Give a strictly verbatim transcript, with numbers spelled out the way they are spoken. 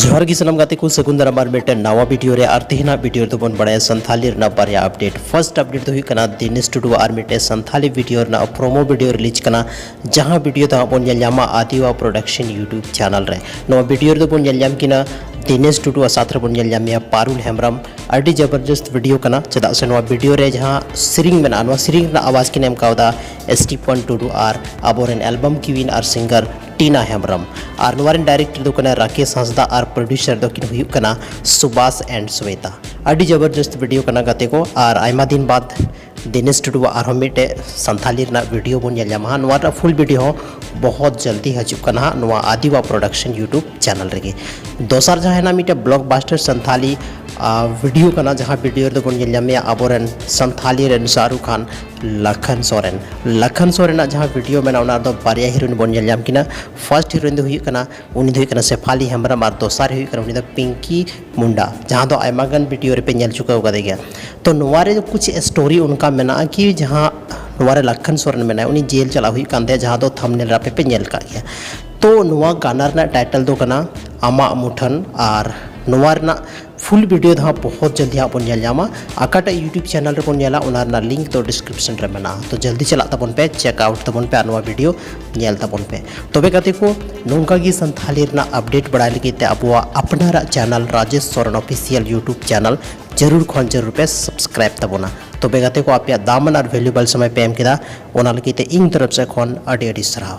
ᱡᱚᱦᱟᱨ ᱜᱮ ᱥᱟᱱᱟᱢ ᱜᱟᱛᱮ ᱠᱚ, ᱥᱟᱹᱜᱩᱱ ᱫᱟᱨᱟᱢ ᱟᱨ ᱢᱤᱫᱴᱮᱱ ᱱᱟᱣᱟ ᱵᱷᱤᱰᱤᱭᱳ ᱨᱮ᱾ ᱟᱨ ᱛᱮᱦᱮᱧᱟᱜ ᱵᱷᱤᱰᱤᱭᱳ ᱨᱮᱫᱚ ᱵᱚᱱ ᱵᱟᱲᱟᱭᱟ ᱥᱟᱱᱛᱷᱟᱞᱤ ᱨᱮᱱᱟᱜ ᱵᱟᱨᱭᱟ ᱟᱯᱰᱮᱴ᱾ ᱯᱷᱟᱨᱥᱴ ᱟᱯᱰᱮᱴ ᱫᱚ ᱦᱩᱭᱩᱜ ᱠᱟᱱᱟ ᱫᱤᱱᱮᱥ ᱴᱩᱰᱩ ᱟᱨ ᱢᱤᱫᱴᱮᱱ ᱥᱟᱱᱛᱷᱟᱞᱤ ᱵᱷᱤᱰᱤᱭᱳ ᱨᱮᱱᱟᱜ ᱯᱨᱳᱢᱳ ᱵᱷᱤᱰᱤᱭᱳ ᱨᱤᱞᱤᱡᱽ ᱠᱟᱱᱟ, ᱡᱟᱦᱟᱸ ᱵᱷᱤᱰᱤᱭᱳ ᱫᱚ ᱦᱟᱸᱜ ᱵᱚᱱ ᱧᱮᱞ ᱧᱟᱢᱟ ᱟᱫᱤᱣᱟ ᱯᱨᱚᱰᱟᱠᱥᱚᱱ ᱭᱩᱴᱩᱵᱽ ᱪᱮᱱᱮᱞ ᱨᱮ᱾ ᱱᱚᱣᱟ ᱵᱷᱤᱰᱤᱭᱳ ᱨᱮᱫᱚ ᱵᱚᱱ ᱧᱮᱞ ᱧᱟᱢ ᱠᱤᱱᱟ ᱫᱤᱱᱮᱥ ᱴᱩᱰᱩ ᱟᱨ ᱥᱟᱛᱷ ᱨᱮᱵᱚᱱ ᱧᱮᱞ ᱧᱟᱢᱮᱭᱟ ᱯᱟᱨᱩᱞ ᱦᱮᱢᱵᱨᱚᱢ᱾ ᱟᱹᱰᱤ ᱡᱚᱵᱚᱨᱡᱚᱥᱛ ᱵᱷᱤᱰᱤᱭᱳ ᱠᱟᱱᱟ, ᱪᱮᱫᱟᱜ ᱥᱮ ᱱᱚᱣᱟ ᱵᱷᱤᱰᱤᱭᱳ ᱨᱮ ᱡᱟᱦᱟᱸ ᱥᱮᱨᱮᱧ ᱢᱮᱱᱟᱜᱼᱟ, ᱱᱚᱣᱟ ᱥᱮᱨᱮᱧ ᱨᱮᱱᱟᱜ ᱟᱣᱟᱡᱽ ᱠᱤᱱ ᱮᱢ ᱠᱟᱣᱫᱟ ᱥᱴᱤᱯᱷᱟᱱ ᱴᱩᱰᱩ ᱟᱨ ᱟᱵᱚᱨᱮᱱ ᱮᱞᱵᱟᱢ ᱠᱩᱭᱤᱱ ᱟᱨ ᱥᱤᱝᱜᱟᱨ ᱴᱤᱱᱟ ᱦᱮᱢᱵᱨᱚᱢ᱾ ᱟᱨ ᱱᱚᱣᱟ ᱨᱮᱱ ᱰᱟᱭᱨᱮᱠᱴᱚᱨ ᱫᱚ ᱠᱟᱱᱟᱭ ᱨᱟᱠᱮᱥ ᱦᱟᱸᱥᱫᱟ ᱟᱨ ᱯᱨᱚᱰᱭᱩᱥᱟᱨ ᱫᱚᱠᱤᱱ ᱦᱩᱭᱩᱜ ᱠᱟᱱᱟ ᱥᱩᱵᱟᱥ and ᱥᱣᱮᱛᱟ᱾ ᱟᱹᱰᱤ ᱡᱚᱵᱚᱨᱡᱚᱥᱛ ᱵᱷᱤᱰᱤᱭᱳ ᱠᱟᱱᱟ ᱜᱟᱛᱮ ᱠᱚ, ᱟᱨ ᱟᱭᱢᱟ ᱫᱤᱱ ᱵᱟᱫ ᱫᱤᱱᱮᱥ ᱴᱩᱰᱩᱣᱟᱜ ᱟᱨᱦᱚᱸ ᱢᱤᱫᱴᱮᱡ ᱥᱟᱱᱛᱷᱟᱞᱤ ᱨᱮᱱᱟᱜ ᱵᱷᱤᱰᱤᱭᱳ ᱵᱚᱱ ᱧᱮᱞ ᱧᱟᱢᱟ ᱦᱟᱸᱜ᱾ ᱱᱚᱣᱟ ᱨᱮᱱᱟᱜ ᱯᱷᱩᱞ ᱵᱷᱤᱰᱤᱭᱳ ᱦᱚᱸ ᱵᱚᱦᱚᱛ ᱡᱚᱞᱫᱤ ᱦᱤᱡᱩᱜ ᱠᱟᱱᱟ ᱦᱟᱸᱜ ᱱᱚᱣᱟ ᱟᱫᱤᱣᱟ ᱯᱨᱚᱰᱟᱠᱥᱚᱱ ᱭᱩᱴᱩᱵᱽ ᱪᱮᱱᱮᱞ ᱨᱮᱜᱮ᱾ ᱫᱚᱥᱟᱨ ᱡᱟᱦᱟᱸ ᱦᱮᱱᱟᱜ ᱢᱤᱫᱴᱮᱡ ᱵᱞᱚᱠᱵᱟᱥᱴᱟᱨ ᱥᱟᱱᱛᱷᱟᱞᱤ ᱵᱷᱤᱰᱤᱭᱳ ᱠᱟᱱᱟ, ᱡᱟᱦᱟᱸ ᱵᱷᱤᱰᱤᱭᱳ ᱨᱮᱫᱚ ᱵᱚᱱ ᱧᱮᱞ ᱧᱟᱢᱮᱭᱟ ᱟᱵᱚᱨᱮᱱ ᱥᱟᱱᱛᱷᱟᱞᱤ ᱨᱮᱱ ᱥᱟᱦᱨᱩᱠ ᱠᱷᱟᱱ, ᱞᱟᱠᱷᱟᱱ ᱥᱚᱨᱮᱱ᱾ ᱞᱟᱠᱷᱟᱱ ᱥᱚᱨᱮᱱᱟᱜ ᱡᱟᱦᱟᱸ ᱵᱷᱤᱰᱤᱭᱳ ᱢᱮᱱᱟᱜᱼᱟ, ᱚᱱᱟ ᱨᱮᱫᱚ ᱵᱟᱨᱭᱟ ᱦᱤᱨᱳᱭᱤᱱ ᱵᱚᱱ ᱧᱮᱞ ᱧᱟᱢ ᱠᱤᱱᱟ᱾ ᱯᱷᱟᱨᱥᱴ ᱦᱤᱨᱳᱭᱤᱱ ᱫᱚ ᱦᱩᱭᱩᱜ ᱠᱟᱱᱟ, ᱩᱱᱤ ᱫᱚ ᱦᱩᱭᱩᱜ ᱠᱟᱱᱟ ᱥᱮᱯᱷᱟᱞᱤ ᱦᱮᱢᱵᱨᱚᱢ, ᱟᱨ ᱫᱚᱥᱟᱨ ᱦᱩᱭᱩᱜ ᱠᱟᱱᱟ, ᱩᱱᱤ ᱫᱚ ᱯᱤᱝᱠᱤ ᱢᱩᱱᱰᱟ, ᱡᱟᱦᱟᱸ ᱫᱚ ᱟᱭᱢᱟ ᱜᱟᱱ ᱵᱷᱤᱰᱤᱭᱳ ᱨᱮᱯᱮ ᱧᱮᱞ ᱪᱩᱠᱟᱹᱣ ᱠᱟᱫᱮ ᱜᱮᱭᱟ᱾ ᱛᱚ ᱱᱚᱣᱟ ᱨᱮ ᱠᱩᱪ ᱥᱴᱳᱨᱤ ᱚᱱᱠᱟ ᱢᱮᱱᱟᱜᱼᱟ ᱠᱤ ᱡᱟᱦᱟᱸ ᱱᱚᱣᱟ ᱨᱮ ᱞᱟᱠᱷᱟᱱ ᱥᱚᱨᱮᱱ ᱢᱮᱱᱟᱭᱟ, ᱩᱱᱤ ᱡᱮᱞ ᱪᱟᱞᱟᱣ ᱦᱩᱭᱩᱜ ᱠᱟᱱ ᱛᱟᱭᱟ, ᱡᱟᱦᱟᱸ ᱫᱚ ᱛᱷᱟᱢᱵᱱᱮᱞ ᱨᱮ ᱟᱯᱮ ᱯᱮ ᱧᱮᱞ ᱠᱟᱜ ᱜᱮᱭᱟ᱾ ᱛᱚ ᱱᱚᱣᱟ ᱜᱟᱱᱟ ᱨᱮᱱᱟᱜ ᱴᱟᱭᱴᱮᱞ ᱫᱚ ᱠᱟᱱᱟ ᱟᱢᱟᱜ ᱢᱩᱴᱷᱟᱹᱱ, ᱟᱨ ᱱᱚᱣᱟ ᱨᱮᱱᱟᱜ ᱯᱷᱩᱞ ᱵᱷᱤᱰᱤᱭᱳ ᱫᱚ ᱦᱟᱸᱜ ᱵᱚᱦᱚᱛ ᱡᱚᱞᱫᱤ ᱦᱟᱸᱜ ᱵᱚᱱ ᱧᱮᱞ ᱧᱟᱢᱟ᱾ ᱚᱠᱟᱴᱟᱜ ᱭᱩᱴᱩᱵᱽ ᱪᱮᱱᱮᱞ ᱨᱮᱵᱚᱱ ᱧᱮᱞᱟ, ᱚᱱᱟ ᱨᱮᱱᱟᱜ ᱞᱤᱝᱠ ᱫᱚ ᱰᱤᱥᱠᱨᱤᱯᱥᱚᱱ ᱨᱮ ᱢᱮᱱᱟᱜᱼᱟ᱾ ᱛᱚ ᱡᱚᱞᱫᱤ ᱪᱟᱞᱟᱜ ᱛᱟᱵᱚᱱ ᱯᱮ, ᱪᱮᱠ ᱟᱣᱩᱴ ᱛᱟᱵᱚᱱ ᱯᱮ ᱟᱨ ᱱᱚᱣᱟ ᱵᱷᱤᱰᱤᱭᱳ ᱧᱮᱞ ᱛᱟᱵᱚᱱ ᱯᱮ᱾ ᱛᱚᱵᱮ ᱜᱟᱛᱮ ᱠᱚ, ᱱᱚᱝᱠᱟ ᱜᱮ ᱥᱟᱱᱛᱷᱟᱞᱤ ᱨᱮᱱᱟᱜ ᱟᱯᱰᱮᱴ ᱵᱟᱲᱟᱭ ᱞᱟᱹᱜᱤᱫ ᱛᱮ ᱟᱵᱚᱣᱟᱜ ᱟᱯᱱᱟᱨᱟᱜ channel Rajesh Soren official YouTube channel ᱡᱟᱹᱨᱩᱲ ᱠᱷᱚᱱ ᱡᱟᱹᱨᱩᱲ ᱯᱮ ᱥᱟᱵᱥᱠᱨᱟᱭᱤᱵ ᱛᱟᱵᱚᱱᱟ᱾ ᱛᱚᱵᱮ ᱜᱟᱛᱮ ᱠᱚ, ᱟᱯᱮᱭᱟᱜ ᱫᱟᱢᱟᱱ ᱟᱨ ᱵᱷᱮᱞᱩᱵᱮᱞ ᱥᱚᱢᱚᱭ ᱯᱮ ᱮᱢ ᱠᱮᱫᱟ, ᱚᱱᱟ ᱞᱟᱹᱜᱤᱫ ᱛᱮ ᱤᱧ ᱛᱚᱨᱚᱯ ᱥᱮᱫ ᱠᱷᱚᱱ ᱟᱹᱰᱤ ᱟᱹᱰᱤ ᱥᱟᱨᱦᱟᱣ᱾